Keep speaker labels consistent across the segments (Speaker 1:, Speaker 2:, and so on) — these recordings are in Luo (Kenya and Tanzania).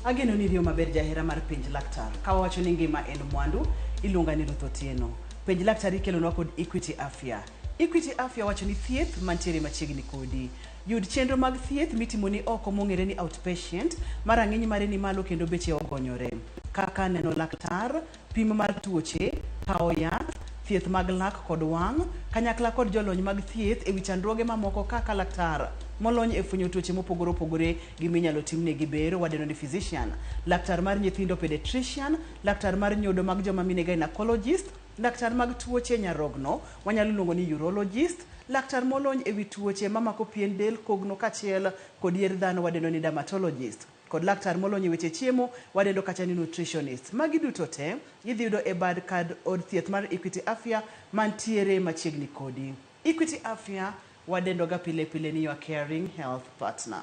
Speaker 1: Ageno ni iriyo maber jahera mar Penj Laktar. Ka wawacho ni ngima en mwandu, iluonga ni Ruth Otieno. Penj Laktar ikelonwa kod Equity Afya. Equity Afya wacho ni thieth mantiere machiegni kodi. Yud chenro mag thieth mitimoni oko mong'ere ni outpatient ma rang'iny mare ni malo kendo beche ogonyore. Kaka neno laktar, pim mar tuoche, kawo yath, thieth mag lak kod wang', kanyakla kod jolony mag thieth e wi chandruoge mamoko kaka laktar molony e fwenyo tuoche mopogore opogore gi minyalo timnegi bero wadendo ni physician, laktar mar nyithindo pediatrician, laktar mar nyodo mag joma mine gynecologist, laktar mag tuoche nyarogno wanyalo luongo ni urologist, laktar molony e wi tuoche mamako pien del, kogno kaachiel kod yier dhano wadendo ni dermatologist, kod laktar molony e weche chiemo wadendo kacha ni nutritionist. Magi duto te idhi yudo e bad kad od thieth mar Equity Afya mantiere machiegni kodi. Equity Afya wadendo ga pile pile ni your caring health partner.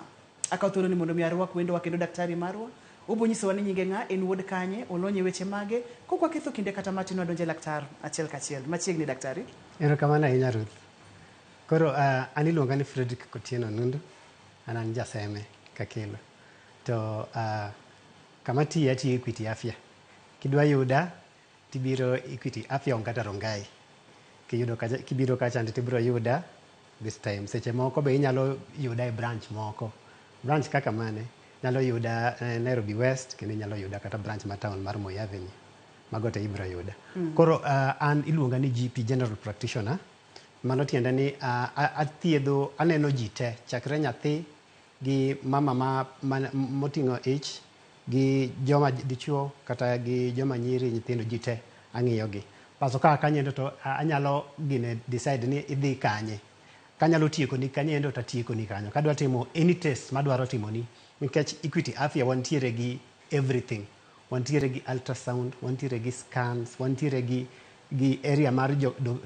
Speaker 1: Akawo thuolo ni mondo mi arwak wendowa kendo daktari marwa. Obo nyisowa ni nyinge ng'a, en wuod kanye, olony e weche mage. Kok waketho kinde kata matin wadonje laktar achiel kachiel. Machiegni daktari.
Speaker 2: Erokamano ahinya Ruth. Koro an iluonga ni Fredrick Kotieno Nundu, an jaseme Kakelo. To kama atiye atiyo Equity Afya. Kidwa yuda tibiro Equity Afya Ongata Rongai. Kiyudo kacha, kibiro kacha tibiro yuda this time. Seche moko be inyalo yuda e branch moko. Branch kaka mane? Nyalo yuda Nairobi West kendo inyalo yuda kata branch ma town mar Moi Avenue. Mago te ibiro yuda. Koro an iluonga ni GP, General Practitioner. Mano tiende ni athiedho, aneno ji te chakre nyathi gi mama ma moting'o ich gi joma dichuo kata gi joma nyiri nyithindo ji te ang'iyo gi. Paso ka kanyendo to anyalo gine decide ni idhi kanye. Kanyalo tiekoni kanyendo to atiekoni kanyo. Kadwa timo any test madwaro timoni nikech Equity Afya wantiere gi everything. Wantiere gi ultrasound, wantiere gi scans, wantiere gi area mar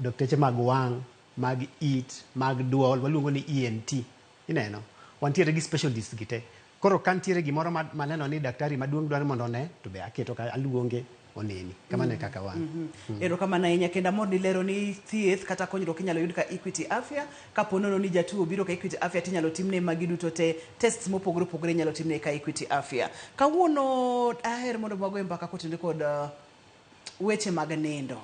Speaker 2: dokteche mag wang', mag it, mag duol, waluongo ni ENT. Ineno? Wantiere gi specialists gi te. Koro ka nitiere gimoro maneno ni daktari maduong' dwaro mondo one, to be aketo ka aluonge oneni. Kamano e kaka wan.
Speaker 1: Erokamano ahinya kendo amor ni lero ni thieth kata konyruok inyalo yud ka Equity Afya. Kapo nono ni jatuo obiro ka Equity Afya tinyalo timne magi duto te, tests mopogore opogore inyalo timne ka Equity Afya. Kawuono aher mondo wagoye mbaka kotenore kod weche mag nindo.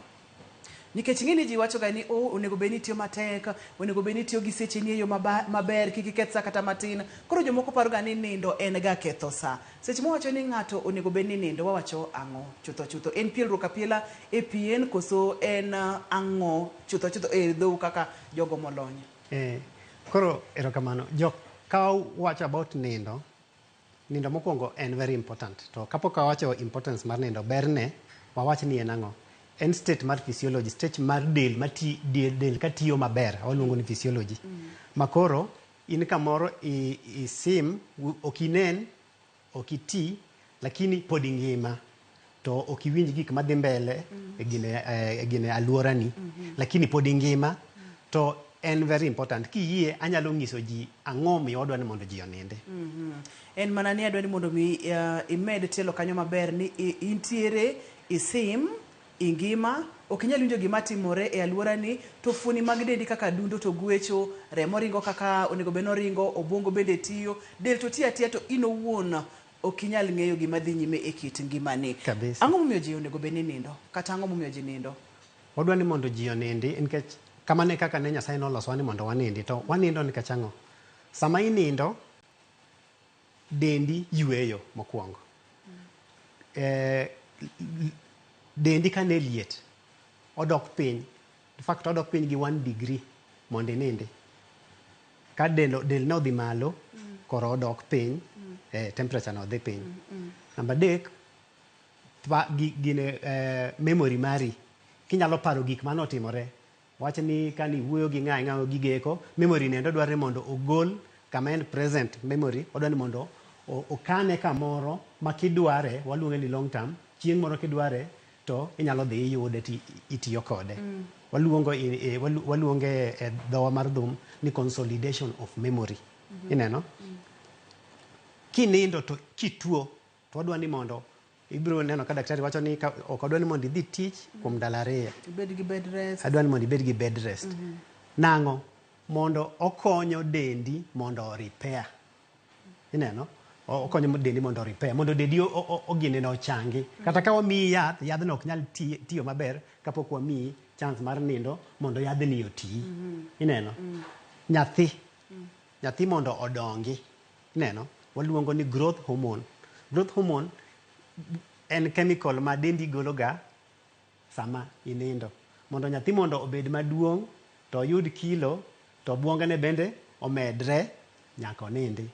Speaker 1: Nikech ing'e ni ji wacho ga ni oh, onego bed ni itiyo matek, onego bed ni itiyo gi secheni e yo maber, kik iketh sa kata matin. Koro jomoko paro ga ni nindo en ga ketho sa. Seche mwawacho ni ng'ato onego bed ni nindo, wawacho ang'o chutho chutho? En pielruok apiela e pien koso en ang'o chutho chutho e dhou kaka jogo molony?
Speaker 2: Koro erokamano. Jok ka wacho about nindo, nindo mokwongo en very important. To kapok awacho importance mar nindo, berne, wawach ni en ang'o? En state mar physiology, state mar del mati, del katiyo maber, waluongo ni physiology. Ma koro, in kamoro isim, ok inen, ok iti, lakini pod ingima. To ok iwinj gik madhi mbele e gine alworani, lakini pod ingima. To en very important. Kiyie, anyalo nyiso ji ang'o miyo wadwa ni mondo ji onindi.
Speaker 1: En mana ni adwa ni mondo mi imed tielo kanyo maber ni intiere isim, ingima, ok inyal winjo gima timore e alworani, to fuoni mag dendi kaka adundo to gwecho, remo ringo kaka onego bed ni oringo, obwongo bende tiyo, del to tiyo atiya to in owuon ok inyal ng'eyo gima dhi nyime e kit ngimani.
Speaker 2: Kabisa.
Speaker 1: Ang'o momiyo ji onego bed ni nindo? Kata ang'o momiyo ji nindo?
Speaker 2: Wadwa ni mondo ji onindi nikech kamano e kaka ne Nyasaye nolosowa ni mondo wanindi. To wanindo nikech ang'o? Sama inindo, dendi yueyo mokwongo. Dendi ka ne liet, odok piny. In fact, odok piny gi 1 degree mondo inindi. Ka del ne odhi malo, koro odok piny, temperature no dhi piny. Namba adek, gine, memory mari, kinyalo paro gik manotimore. Wach ni ka niwuoyo gi ng'a ng'a gigeko, memory nendo dwarore mondo ogol kama en present memory, odwa ni mondo okane kamoro ma kidware, waluonge ni long term, chieng' moro kidware to inyalo dhi iyude ti itiyo kode. Waluonge e dhowa mar dhum ni consolidation of memory. Ineno? Kinindo to kituo, to wadwa ni mondo ibiro neno ka daktari wacho ni ok odwa ni mondo idhi tich kuom ndalo 2.
Speaker 1: Ibed gi bed rest.
Speaker 2: Adwa ni mondo ibed gi bed rest. Nang'o? Mondo okonyo dendi mondo o repair. Ineno? Okonyo dendi mondo repair, mondo dendi oginene ochangi. Kata ka wamiyi yath, yadhno ok nyal tiyo maber kapok wamiyi chance mar nindo mondo yadhni oti. Ineno? Nyathi. Nyathi mondo odongi. Ineno? Waluongo ni growth hormone. Growth hormone en chemical ma dendi golo ga sama inindo. Mondo nyathi mondo obed maduong' to oyud kilo to obuongone bende omedre nyaka onindi.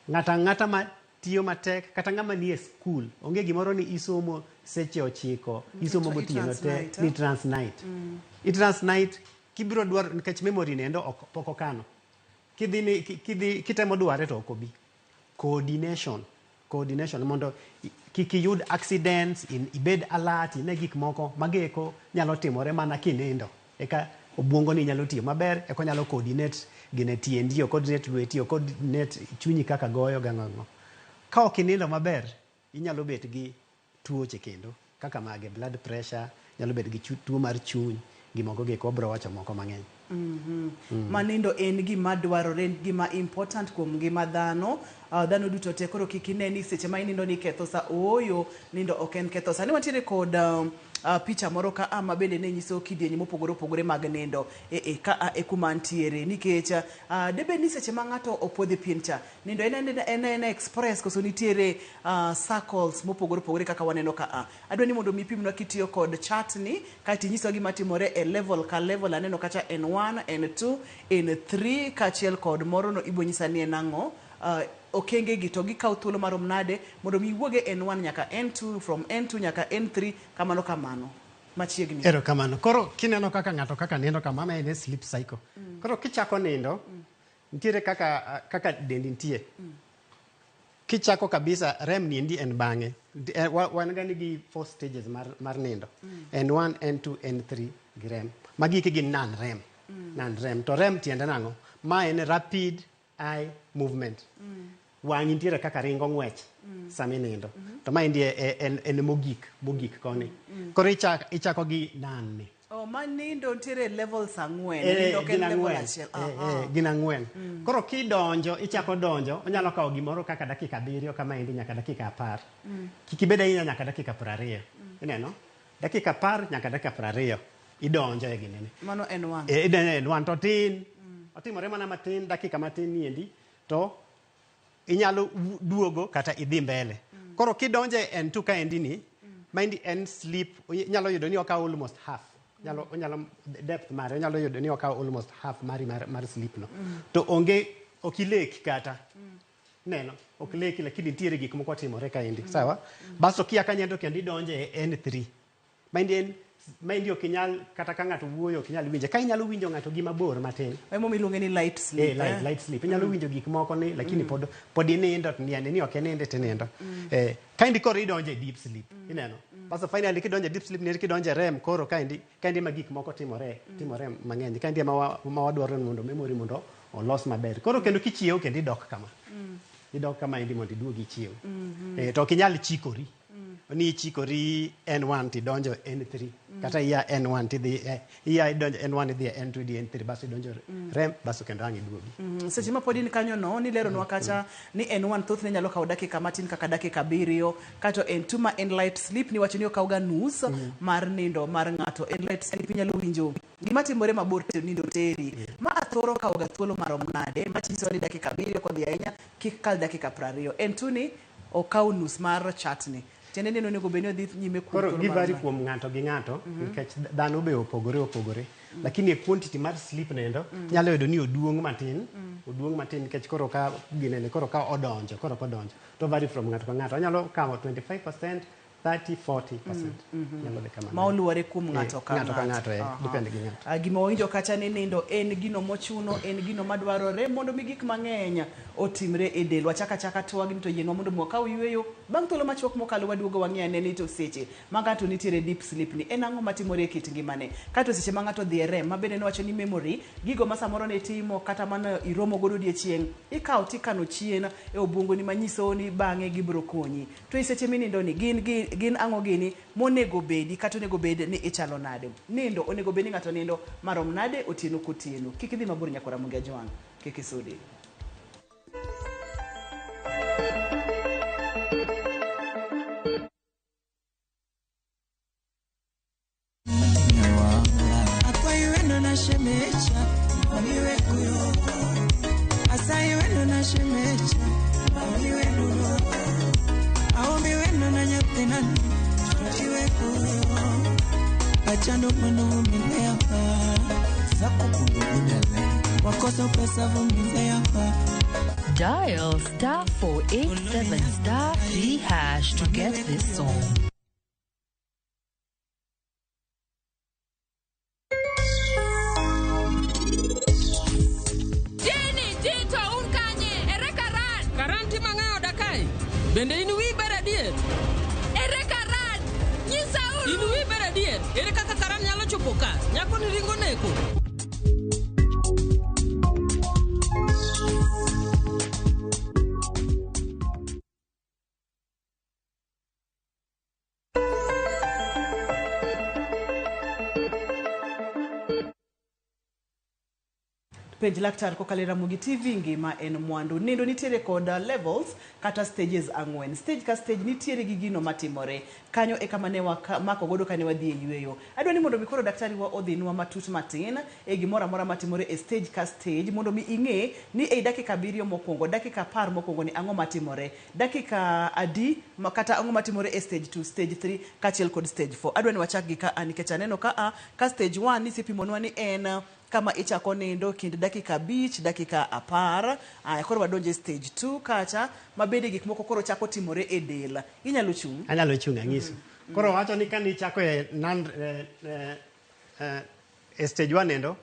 Speaker 2: Ng'ato ang'ata ma tiyo matek kata ng'ama nie skul onge gimoro ni isomo seche 9 isomo gotieno te ni trans night. I trans night kibiro dwaro nikech memory nendo ok pok okano. Kidhi ni kidhi kitemo dware to ok obi. Coordination. Coordination mondo kik iyud accidents, ibed alert, ine gik moko mageko nyalo timore mana kinindo. Eka obuongo ni nyalo tiyo maber, eka onyalo coordinate gine tiendi, o coordinate lweti, o coordinate chunyi kaka goyo gang'o. Ka ok inindo maber, inyalo bet gi tuoche kendo kaka mage blood pressure, nyalo bet gi tuo mar chuny, gimoko gi wabro wacho moko mang'eny.
Speaker 1: Ma nindo en gima dwarore, en gima important kuom ngima dhano. Dhano duto te koro kik ine ni seche ma inindo ni ketho sa. Ooyo, nindo ok en ketho sa. Ne wantiere kod picha moro ka a ma bende ne nyiso kidienje mopogore opogore mag nindo. Ka a e kuma ntiere nikech debed ni seche ma ng'ato opodho e pien cha, nindo en express koso nitiere circles mopogore opogore kaka waneno ka a. Adwa ni mondo mi ipimnwa kitiyo kod chart ni kaeto inyiswa gima timore e level ka level. Aneno kacha N1, N2, N3 kaachiel kod moro no ibo nyisa ni en ang'o. Okenge gi to gikawo thuolo marom nade mondo mi iwuog e N1 nyaka N2, from N2 nyaka N3, kamano kamano. Machiegni.
Speaker 2: Erokamano. Koro kineno kaka ng'ato kaka nindo kama, ma en e sleep cycle. Koro kichako nindo, nitiere kaka dendi nitie. Kichako kabisa REM ni endi en bang'e. Wan ga nigi 4 stages mar nindo. N1, N2, N3 gi REM. Magi eki gin non REM. Non REM. To REM tiende nang'o? Ma en rapid eye movement. Wang'i nitiere kaka ringo ng'wech sama inindo. To ma endi en mogik koni. Koro ichako gi non ni.
Speaker 1: Oh, ma nindo nitiere levels 4. Nindo ok en
Speaker 2: gin
Speaker 1: level
Speaker 2: 4.
Speaker 1: achiel.
Speaker 2: Gin 4. Koro kidonjo, ichako donjo, onyalo kawo gimoro kaka dakika 7 kama endi nyaka dakika 10. Kik ibed ahinya nyaka dakika 20. Ineno? Dakika 10 nyaka dakika 20. Idonjo e ginene.
Speaker 1: Mano en 1.
Speaker 2: Idonjo e 1 to tin. Otimore mana matin, dakika matin ni endi, to inyalo duogo kata idhi mbele. Koro kidonjo e N2 ka endi ni, ma endi en sleep, inyalo yudo ni okawo almost half. Onyalo depth mare, onyalo yudo ni okawo almost half mari mar sleep no. To onge, ok ilek kata. Neno, ok leki, lakini nitiere gik moko timore ka endi. Sawa? Basto kia kanyo to kendo idonjo e N3. Ma endi en, ma endi ok inyal, kata ka ng'ato wuoyo ok inyal winje. Ka inyalo winjo ng'ato gi mabor matin.
Speaker 1: Emomiyo iluonge ni light sleep.
Speaker 2: Light sleep. Inyalo winjo gik moko ni, lakini pod inindo, yani ni ok ininde to inindo. Ka endi koro idonjo e deep sleep. Ineno? Basto finally kidonjo e deep sleep, ni kidonjo e REM, koro ka endi ma gik moko timore mang'eny. Ka endi ma wadwaro ni mondo memory mondo olos maber. Koro kendo kichiewo kendo idok kama. Idok kama endi mondo iduog ichiew. To ok inyal chikori. Ni ichikori N1 tidonjo N3. Kata iya N1 tidhi, iya idonjo N1 idhi N2 idhi N3, basto idonjo REM, basto kendo ang' iduogi.
Speaker 1: Seche ma pod in kanyo no, nileronwa kacha ni N1 thothne nyalo kawo dakika matin kaka dakika 7, kato N2 ma en light sleep niwacho ni okawo ga nus mar nindo mar ng'ato. En light sleep inyalo winjo gima timore mabor to nindo teri. Ma athoro kawo ga thuolo marom nade? Ma nyiso ni dakika 7 kodhi ahinya kik kal dakika 20. N2 ni okawo nus mar chat ni. Tiende ni onego bed ni odhi nyime kuom
Speaker 2: Koro
Speaker 1: thuolo
Speaker 2: gi
Speaker 1: marom
Speaker 2: vary
Speaker 1: nade?
Speaker 2: kuom ng'ato gi ng'ato, nikech dhano be opogore opogore. Lakini e quantity mar sleep nendo, nyalo yudo ni oduong' matin, oduong' matin nikech koro ka ginene, koro ka odonjo, koro ka odonjo. To vary from ng'ato ka ng'ato. Onyalo kawo 25%, 30, 40%. Nyalo dhi kamano.
Speaker 1: Ma oluwore kuom ng'ato ka
Speaker 2: Ng'ato ka
Speaker 1: ng'ato.
Speaker 2: ng'ato, depende gi ng'ato.
Speaker 1: Gima wawinjo kacha ni nindo en gino mochuno, en gino madwarore mondo mi gik mang'eny otimre e del. Wachak achaka twagni to yienwa mondo mi wakaw yueyo. Bang' thuolo machuok mokalo waduogo wang'i ane ni to seche ma ng'ato nitiere deep sleep ni en ang'o matimore e kit ngimane. Kato seche ma ng'ato dhi e REM, ma bende nowacho ni memory, gigo ma samoro ne timo kata mano iromo godo odiechieng', ikawo tikano chien e obuongoni manyiso ni bang'e gibiro konyi. To e seche minindo ni gin ang'o gini monego bedi kata onego bed ni ichalo nade? Nindo onego bed ni ng'ato nindo marom nade otieno kotieno? Kik idhi mabor nyakora Ramogi Ajwang', kik isudi.
Speaker 3: Achando mwendo vumilia, zako kundugunele wakosa pesa vumilia.
Speaker 4: Dial star 487 star 3 hash to get this song.
Speaker 5: Jeni, Jito, un kanye? Ere karan?
Speaker 6: Karan timo ang'o e oda kae? Bende in wiyi ber adier?
Speaker 5: Ere karan? Nyisa uru.
Speaker 6: In wiyi ber adier? Ere kaka karan nyalo chopo ka? Nyako ni ringo neko.
Speaker 1: Penj Laktar kokalo e Ramogi TV ngima en mwandu. Nindo nitiere kod levels kata stages ang'wen. Stage ka stage nitiere gi gino matimore. Kanyo e kama ne wamako godo kane wadhi e yueyo. Adwa ni mondo mi koro daktari wa odhinwa matut matin e gimoro amora matimore e stage ka stage mondo mi ing'e ni ei dakika 7 mokwongo, dakika 10 mokwongo ni ang'o matimore. Dakika adi kata ang'o matimore e stage 2, stage 3 kaachiel kod stage 4. Adwa ni wachak gi ka a nikech aneno ka a ka stage 1 nisepimonwa ni en kama ichako nindo kind dakika 5 dakika 10. Aya, koro wadonje stage 2 kacha mabende gik moko koro chako timore e del. Inyalo chung'?
Speaker 2: Anyalo chung' ang'iso. Koro wacho ni kani ichako e e stage 1 endo,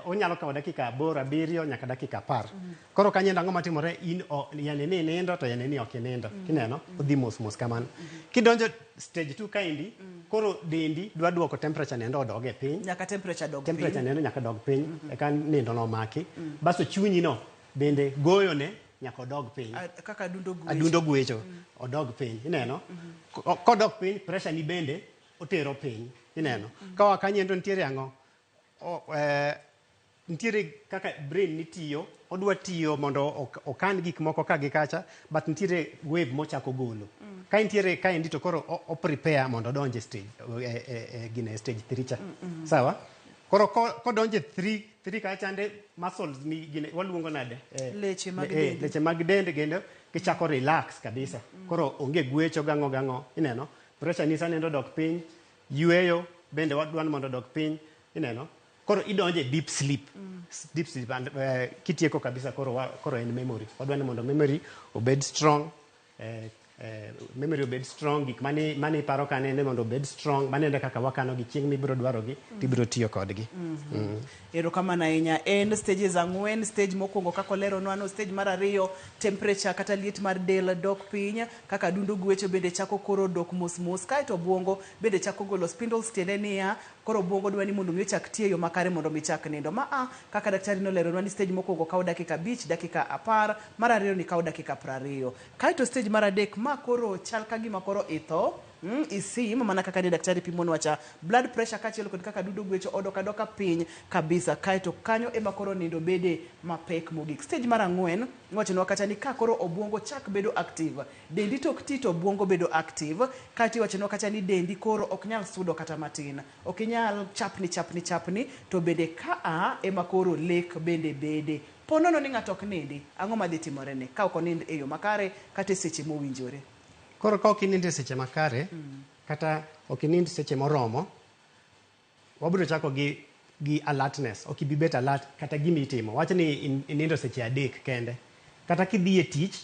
Speaker 2: onyalo kawo dakika 8, 7 nyaka dakika 10. Koro kanyo endo ang'o matimore in yani ni nindo to yani ni ok inindo. Kineno odhi mos mos kamano. Kidonjo stage 2 kaendi, koro dendi dwa duoko temperature nendo odog e piny.
Speaker 1: Nyaka temperature dog piny.
Speaker 2: Temperature nendo nyaka dog piny, eka nindo no maki. Basto chunyi no bende goyone nyaka odog piny.
Speaker 1: Kaka adundo gwecho.
Speaker 2: Adundo gwecho, odog piny, ineno? Kodok piny, pressure ni bende otero piny, ineno? Ka kanyo endo nitiere ang'o? Nitiere kaka brain ni tiyo, odwa tiyo mondo okan gik moko ka gi kacha, but nitiere wave mochako golo. Ka nitiere kaendi to koro o prepare mondo odonj e stage, gine stage 3 cha. Sawa? Koro kodonje 3 kacha ande muscles ni gine waluongo nade?
Speaker 1: Leche mag dend.
Speaker 2: Leche mag dend kendo gichako relax kabisa. Koro onge gwecho gang'o gang'o, ineno? Pressure ni sani dok piny, yueyo bende wadwa ni mondo odok piny, ineno? Koro idonje deep sleep. Deep sleep and kitieko kabisa koro en memory. Wadwa ni mondo memory obed strong. Memory obed strong, gik mane iparo kanene mondo obed strong, manende kaka wakano gi chieng' mibiro dwarogi, tibiro tiyo kodgi.
Speaker 1: Erokamano ahinya. En stages ang'wen, stage mokwongo kaka oleronwa no, stage mar ariyo, temperature kata liet mar del dok piny, kaka adundo gwecho bende chako koro dok mos mos, kaeto obwongo bende chako golo spindles, tiende niya, koro obwongo dwa ni mondo mi ochak tiyo e yo makare mondo mi chak nindo. Ma a, kaka daktari noleronwa ni stage mokwongo kawo dakika 5, dakika 10, mar ariyo ni kawo dakika 20. Kaeto stage mar adek ma koro chal ka gima koro itho, isim, mana kaka ne daktari pimonwa cha, blood pressure kaachiel kod kaka adundo gwecho odok adoka piny kabisa, kaeto kanyo ema koro nindo bede mapek mogik. Stage mar ang'wen, iwachonwa kata ni ka koro obwongo chak bedo active, dendi tok ti to obwongo bedo active, kaeto iwachonwa kata ni dendi koro ok nyal sudo kata matin, ok inyal chapni chapni chapni, to bende ka a ema koro lek bende bede. Po nono ni ng'ato ok nindi, ang'o madhi timore ne ka ok onind e yo makare kata e seche mowinjore?
Speaker 2: Koro ka ok inind e seche makare, kata ok inind seche moromo, wabiro chako gi alertness. Ok ibi bet alert kata gima itimo. Wach ni inindo seche 3 kende. Kata kidhi e tich,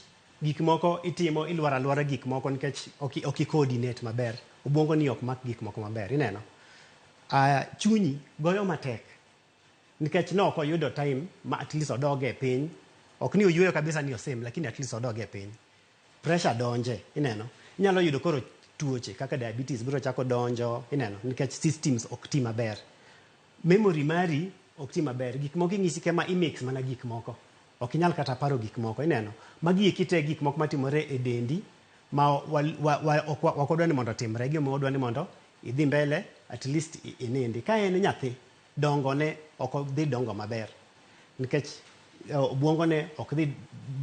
Speaker 2: gik moko itimo, ilwaro alwara gik moko nikech ok i coordinate maber. Obwongo ni ok mak gik moko maber, ineno? Chunyi goyo matek. Nikech ne ok oyudo time ma at least odog e piny. Ok ni oyueyo kabisa ni osim, lakini at least odog e piny. Pressure donje, ineno? Inyalo yudo koro tuoche kaka diabetes biro chako donjo, ineno? Nikech systems ok ti maber. Memory mari ok ti maber. Gik moko ing'isi kema imix mana gik moko. Ok inyal kata paro gik moko, ineno? Magi eki te gik moko matimore e dendi ma ok wadwa ni mondo otimre. Gima wadwa ni mondo idhi mbele, at least inindi. Ka en nyathi, dongone ok odhi dongo maber. Nikech obwongone ok dhi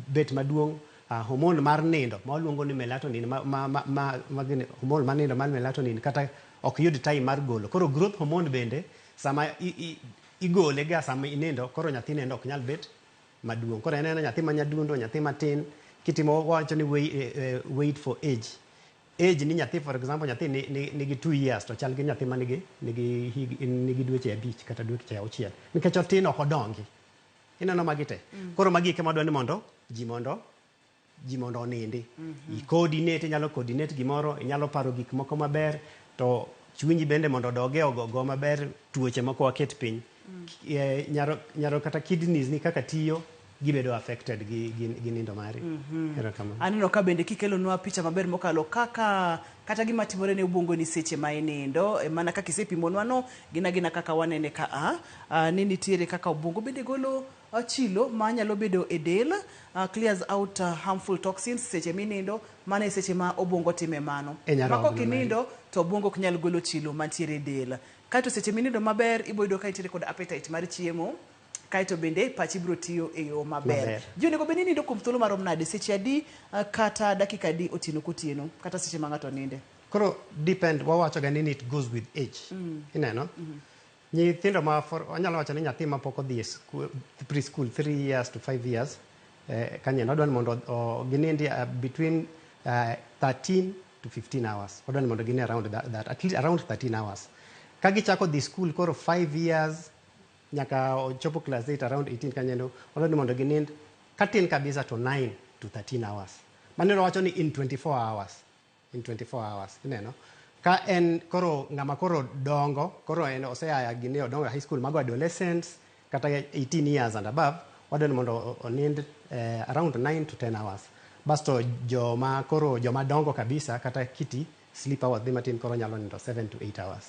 Speaker 2: bet maduong'. Hormone mar nindo ma waluongo ni melatonin, hormone mar nindo mar melatonin kata ok yud time mar golo. Koro growth hormone bende sama igole ga sama inindo, koro nyathi nendo ok nyal bet maduong'. Koro en ena nyathi ma nyadundo, nyathi matin, kitimo wacho ni wait for age. Age ni nyathi, for example, nyathi nigi 2 years to chal gi nyathi ma nigi dweche 5 kata dweche 6, nikech otin, ok odongi. Ineno magi te. Koro magi ema dwa ni mondo ji mondo onindi. I coordinate, inyalo coordinate gimoro, inyalo paro gik moko maber, to chunyi bende mondo odoge ogo maber. Tuoche moko waket piny. Nyaro kata kidneys ni kaka tiyo gibedo affected gi nindo mari. Erokamano.
Speaker 1: Aneno ka bende kikelonwa picha maber mokalo kaka kata gima timore ne obwongo ni seche ma inindo, mana kaka isepimonwa no, gin agina kaka wanene ka a ni nitiere kaka obwongo bende golo chilo manyalo bedo e del, clears out harmful toxins seche minindo. Mano e seche ma obwongo time mano.
Speaker 2: E
Speaker 1: Ma
Speaker 2: nyarogno
Speaker 1: kok inindo to obwongo ok nyal golo chilo mantiere e del. Kaeto seche minindo maber, ibo yudo ka intiere kod appetite mar chiemo, kaeto bende pachi biro tiyo e yo maber.
Speaker 2: Maber.
Speaker 1: Ji onego bed ni nindo kuom thuolo marom nade, seche adi, kata dakika adi otieno kotieno, kata seche ma ng'ato ninde?
Speaker 2: Koro depend, wawacho ga ni it goes with age. Ineno nyithindo ma for, wanyalo wacho ni nyathi ma pok odhi e school, preschool, 3 years to 5 years, kanyo wadwa ni mondo ginindi between 13 to 15 hours. Wadwa ni mondo gini around that, at least around 13 hours. Ka gichako dhi school, koro 5 years nyaka ochopo class 8, around 18 kanyendo, wadwa ni mondo ginind katin kabisa to 9 to 13 hours. Mano wacho ni in 24 hours, in 24 hours. Ineno ka en koro ng'ama koro dongo, koro en oseaya gini, odongo e high school, mago adolescents kata 18 years and above, wadwa ni mondo onind around 9 to 10 hours. Basto joma koro joma dongo kabisa, kata kiti sleep hours dhi matin, koro nyalo nindo 7 to 8 hours.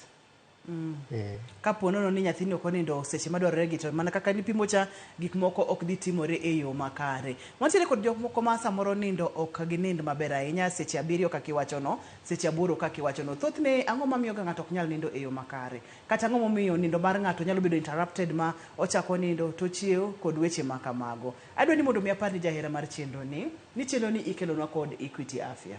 Speaker 1: Kapo nono ni nyathini ok onindo seche madwarore gi, to mana kaka nipimo cha, gik moko ok dhi timore e yo makare. Wantiere kod jok moko ma samoro nindo ok ginind maber ahinya, seche 7 kaka iwachono, seche 8 kaka iwachono. Thothne ang'o mamiyo ga ng'ato ok nyal nindo e yo makare, kata ang'o momiyo nindo mar ng'ato nyalo bedo interrupted, ma ochako nindo to ochiew kod weche ma kamago? Adwa ni mondo mi apar ni jahera mar chenro ni chenro ni ikelonwa kod Equity Afya.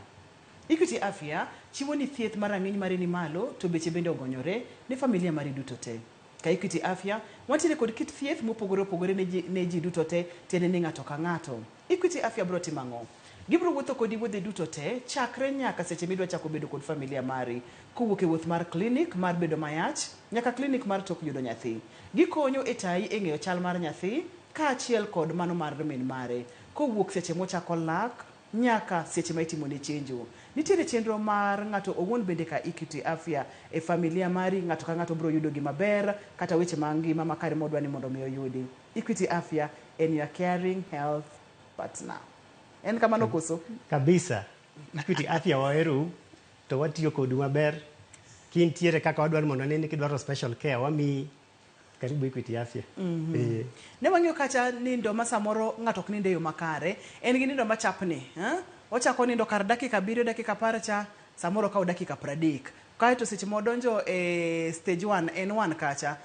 Speaker 1: Equity Afya chiwo ni thieth mar rang'iny mare ni malo to beche bende ogonyore ne familia mari duto te. Ka Equity Afya wantiere kod kit thieth mopogore opogore ne ji duto te, tiende ni ng'ato ka ng'ato. Equity Afya biro timo ang'o? Gibiro wuotho kodi wuodhe duto te chakre nyaka seche midwa chako bedo kod familia mari, kowuok e wuoth mar klinik mar bedo mayach nyaka klinik mar tok yudo nyathi. Gikonyo e tayi e ng'eyo chal mar nyathi kaachiel kod mano mar min mare, kowuok seche mochako lak nyaka seche ma itimone chenjo. Nitiere chenro mar ng'ato owuon bende ka Equity Afya. E familia mari, ng'ato ka ng'ato biro yudo gima ber kata weche mag ngima makare modwa ni mondo mi oyudi. Equity Afya en your caring health partner. En kamano koso?
Speaker 2: Kabisa. Equity Afya waherou to watiyo kodu maber. Kintiere kaka wadwaro mondo nini, kidwaro special care wamiyi. Karibu Equity Afya.
Speaker 1: Ne wang'iyo kacha nindo ma samoro ng'ato ok nind e yo makare, en gi nindo machapni, eh? Ochako nindo kar dakika 7, dakika 10 cha, samoro okawo dakika 30, kaeto seche modonjo e stage 1 N1 kacha,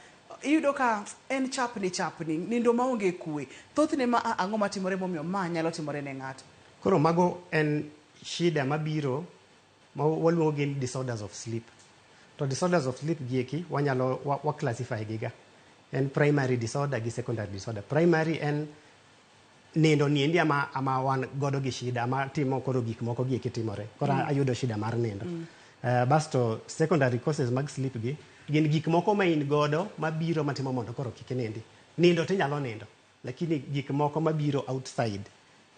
Speaker 1: iyudo ka en chapni chapni, nindo maonge kwe. Thothne ma ang'o matimore momiyo ma nyalo timore ne ng'ato?
Speaker 2: Koro mago en shida mabiro ma waluongo gin disorders of sleep. To disorders of sleep gieki wanyalo wa classify giga. En primary disorder gi secondary disorder. Primary en nindo niendi ama wan godo gi shida ama timo koro gik moko gieki timore. Koro ayudo shida mar nindo. Basto secondary causes mag sleep gi gin gik moko ma in godo mabiro matimo mondo koro kik inindi. Nindo tinyalo nindo, lakini gik moko mabiro outside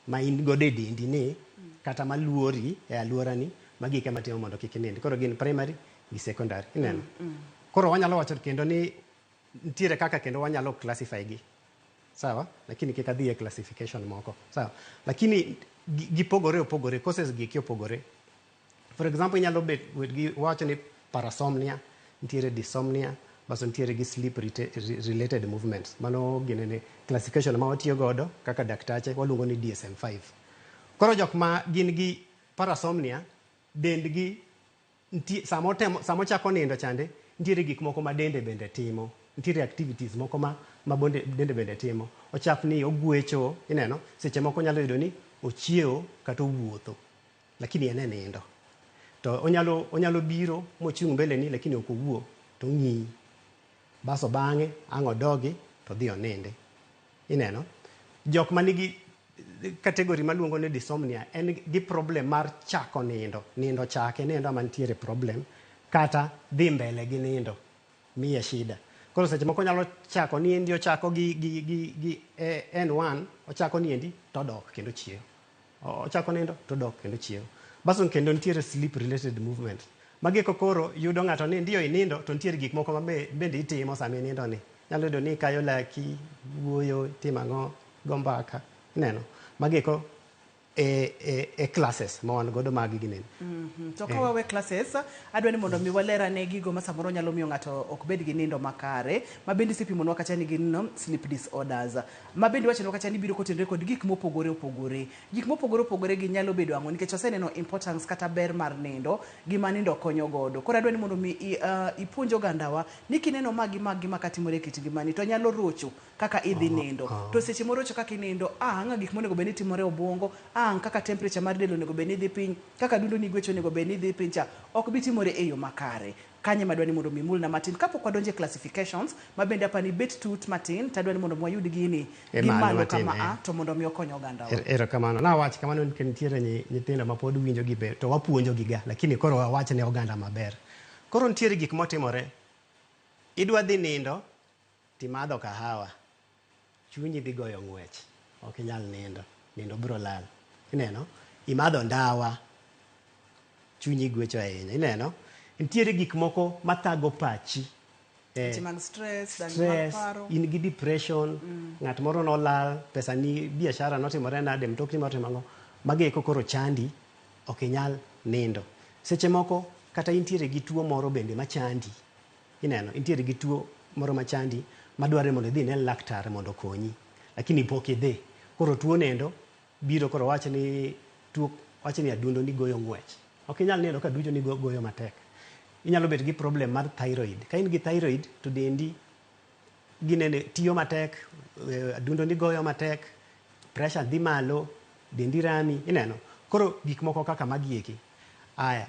Speaker 2: ma in godo e dendi ni kata maluori e aluorani, magi ema timo mondo kik inindi. Koro gin primary gi secondary. Ineno? Koro wanyalo wacho kendo ni nitiere kaka kendo wanyalo classify gi. Sawa? Lakini kik adhi e classification moko. Sawa? Lakini gipogore opogore, causes gi eki opogore. For example, inyalo bet gi wacho ni parasomnia, nitiere dysomnia, baso nitiere gi sleep related movements. Mano ginene classification ma watiyo godo kaka daktache waluongo ni DSM-5. Koro jok ma gin gi parasomnia, dendgi nitie sama otemo, sama ochako nindo chande, nitiere gik moko ma dende bende timo. Nitiere activities moko ma bonde, dende bende timo. Ochapni, ogwecho, ineno, seche moko nyalo yudo ni ochiewo kata owuotho, lakini en e nindo. To onyalo biro mochung' mbele ni, lakini ok owuo, to ong'iyi. Baso bang'e ang' odogi to odhi onindi. Ineno? Jok manigi Category maluongo ni dyssomnia en gi problem mar chako nindo. Nindo chake nindo ema nitiere problem kata dhi mbele gi nindo miye shida. Koro seche moko nyalo chako niendi ochako gi N1 ochako niendi todok kendo chiew. Ochako nindo todok kendo chiew. Baso kendo nitiere sleep related movement. Magi eko koro yudo ng'ato ni ndiyo inindo to nitiere gik moko ma bende itimo sama inindo ni. Nyalo yudo ni ikayo laki, wuoyo, itimo ang'o, go mbaka. Ineno? Magi eko e classes ma wan godo mag ginene.
Speaker 1: To ka wawe classes, adwa ni mondo mi waler ane gigo ma samoro nyalo miyo ng'ato ok bed gi nindo makare, ma bende isepimonwa kacha ni gin no, sleep disorders. Ma bende iwachonwa kacha ni biro kotenore kod gik mopogore opogore. Gik mopogore opogore gi nyalo bedo ang'o? Nikech waseneno importance kata ber mar nindo, gima nindo konyo godo. Koro adwa ni mondo mi ipuonj ogandawa ni kineno magi magi ma katimore e kit ngimani to nyalo rocho kaka idhi nindo. To seche morocho kaka inindo, ang' gik monego bed ni timore e obwongo, ang' kaka temperature mar del onego bed ni dhi piny, kaka dundo ni gwecho onego bed ni dhi piny cha, ok bi timore e yo makare. Kanye madwa ni mondo mi imulna matin kapok wadonjo e classifications, ma bende apani bet tut matin, tadwa ni mondo mi wayud gini
Speaker 2: E
Speaker 1: gi
Speaker 2: malo
Speaker 1: malo
Speaker 2: matin,
Speaker 1: kama
Speaker 2: eh.
Speaker 1: a, to mondo mi okony ogandawa.
Speaker 2: Erokamano. Nawach kamano nikech nitiere nyithindo ma pod winjo gi be, to wapuonjo gi ga, lakini koro wawach ne oganda maber. Koro nitiere gik motimore. Idwa dhi nindo, timadho kahawa. Chunyi dhi goyo ng'wech. Ok inyal nindo. Nindo biro lal. Ineno? Imadho ndawa. Chunyi gwecho ahinya. Ineno? Nitiere gik moko mathago pachi.
Speaker 1: Weche mag stress, dani mag
Speaker 2: Stress,
Speaker 1: paro.
Speaker 2: in gi depression, ng'at moro nolal, pesa ni biashara notimore nade, mtokni motimo ang'o, magi eko koro chandi, ok inyal nindo. Seche moko kata intiere gi tuo moro bende machandi. Ineno, intiere gi tuo moro machandi madwarore mondo idhi ine laktar mondo okonyi. Lakini pok idhi. Koro tuo nendo biro koro wach ni tuo wach ni adundo ni goyo ng'wech. Ok inyal nindo ka adundo ni goyo matek. Inyalo bet gi problem mar thyroid. Ka in gi thyroid to dendi ginene tiyo matek, adundo ni goyo matek, pressure dhi malo, dendi rami, ineno. Koro gik moko kaka magi eki. Aya,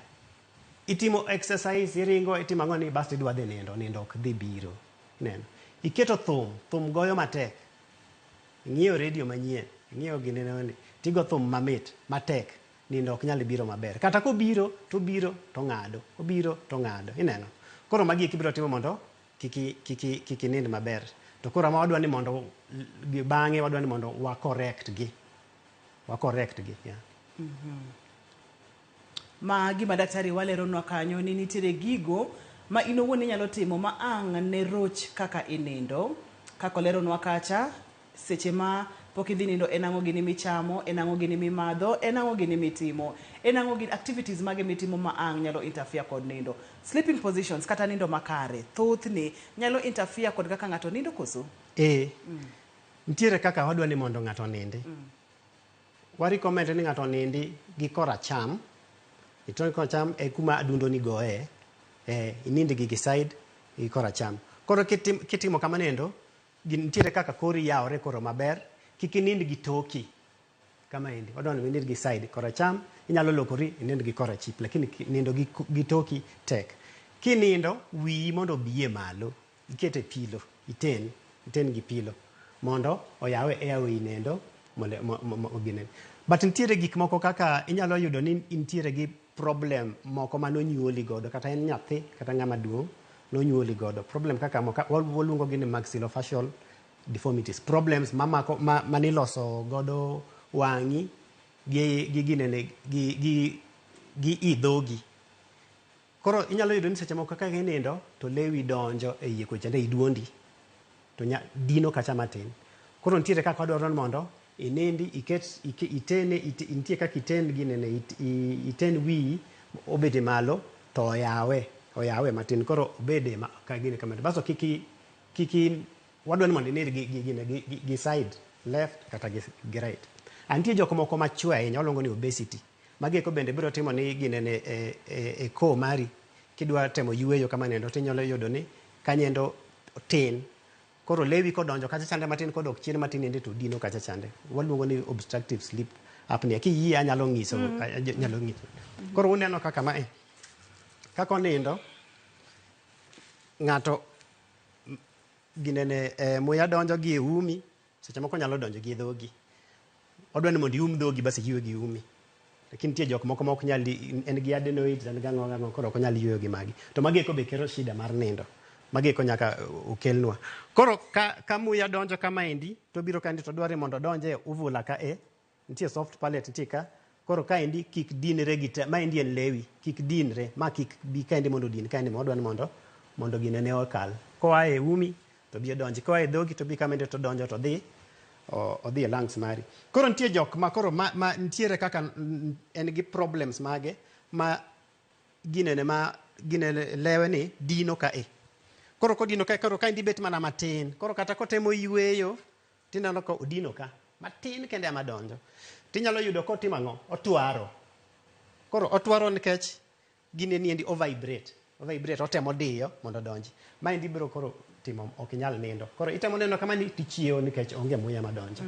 Speaker 2: itimo exercise, iringo, itimo ang'o ni bas idwa dhi nindo, nindo ok dhi biro. Ineno. Iketo thum, thum goyo matek. Ing'iyo redio manyien, ing'iyo ginene ni, tigo thum mamit, matek, nindo ok nyal biro maber. Kata kobiro, to obiro, to ng'ado, obiro, to ng'ado. Ineno. Koro magi eki biro timo mondo kik inind maber. To koro ama wadwa ni mondo bang'e wadwa ni mondo wa correct gi. Wa correct gi, yeah.
Speaker 1: Ma gima daktari waleronwa kanyo ni nitiere gigo ma in owuon inyalo timo ma ang' ne roch kaka inindo. Kaka oleronwa kacha, seche ma pok idhi nindo en ang'o gini michamo, en ang'o gini mimadho, en ang'o gini mitimo, en ang'o gini activities mage mitimo ma ang' nyalo interfere kod nindo. Sleeping positions kata nindo makare, thothne nyalo interfere kod kaka ng'ato nindo koso?
Speaker 2: Ee. Nitiere kaka wadwa ni mondo ng'ato onindi. Wa recommend ni ng'ato onindi gi koracham. Ito koracham e kuma adundo ni goye. Inindi gi side gi koracham. Koro kitimo kamano endo, nitiere kaka kori yawore koro maber, kik inind gi toki. Kama endi, wadwa ni inind gi side koracham, inyalo lokori inind gi korachich, lakini nindo gi toki tek. Kinindo, wiyi mondo obie malo, ikete pillow, iten gi pillow, mondo oyawe airway nendo, mondo gine. But nitiere gik moko kaka inyalo yudo ni intiere gi problem moko manonyuoli godo, kata en nyathi, kata ng'ama duong', nonyuoli godo. Problem kaka moko, waluongo gi ni maxillofacial deformities. Problems mamako, maniloso godo wang'i, gi ginene, gi i dhogi. Koro inyalo yudo ni seche moko kaka inindo, to lewi donjo e iye kocha, e duondi. To dino kacha matin. Koro nitiere kaka wadwaro ni mondo inindi, iket, ike, itene, ite, nitie kaka iten ginene, it, i, iten wiyi, obede malo, to oyawe matin. Koro obede ma, ka gine kamano. Basto kiki, wadwa ni mondo inind gi side left kata gi right. Nitie jok moko machwe ahinya, waluongo ni obesity. Magi eko bende biro timo ni ginene e koo mari. Kidwa temo yueyo kama nendo, tinyalo yudo ni kanyendo tin. Koro lewi kodonjo kacha chande matin, kodok chien matin ende to dino kacha chande. Waluongo ni obstructive sleep apnea. Kiyie anyalo ng'iso, anyalo ng'iso. Koro uneno kaka mae. Kaka onindo, ng'ato ginene, muya donjo gi e umi, seche moko nyalo donjo gi e dhogi. Odwa ni mondo ium dhogi bas iywe gi umi. Lakini nitie jok moko ma ok nyal en gi adenoids en gi ang'o gang'o koro ok onyal yueyo gi magi. To magi eko be kelo shida mar nindo. Magi eko nyaka okelnwa. Koro ka muya donjo kamaendi to obiro kaendi to dwaro ni mondo odonj e uvula ka e. Nitie soft palate nitie ka. Koro kaendi kik dinre gi te, maendi en lewi, kik dinre, ma kik bi kaendi mondo odin kaendi ma odwa ni mondo ginene okal. Koa e umi to bi odonji, koa e dhogi to bi kamaendi to odonjo to odhi odhi e lungs mari. Koro nitie jok ma koro ma nitiere kaka en gi problems mage ma ginene ma ginene lewe ni dino ka e. Koro kodino ka e, koro kaendi bet mana matin. Koro kata kotemo yueyo tineno ka odino ka matin kende ema donjo. Tinyalo yudo kotimo ang'o? Otwaro. Koro otwaro nikech gine niendi o vibrate. O vibrate, otemo diyo mondo odonji. Maendi biro koro timo ok inyal nindo. Koro itemo neno kama ni tichiewo nikech onge muya madonjo.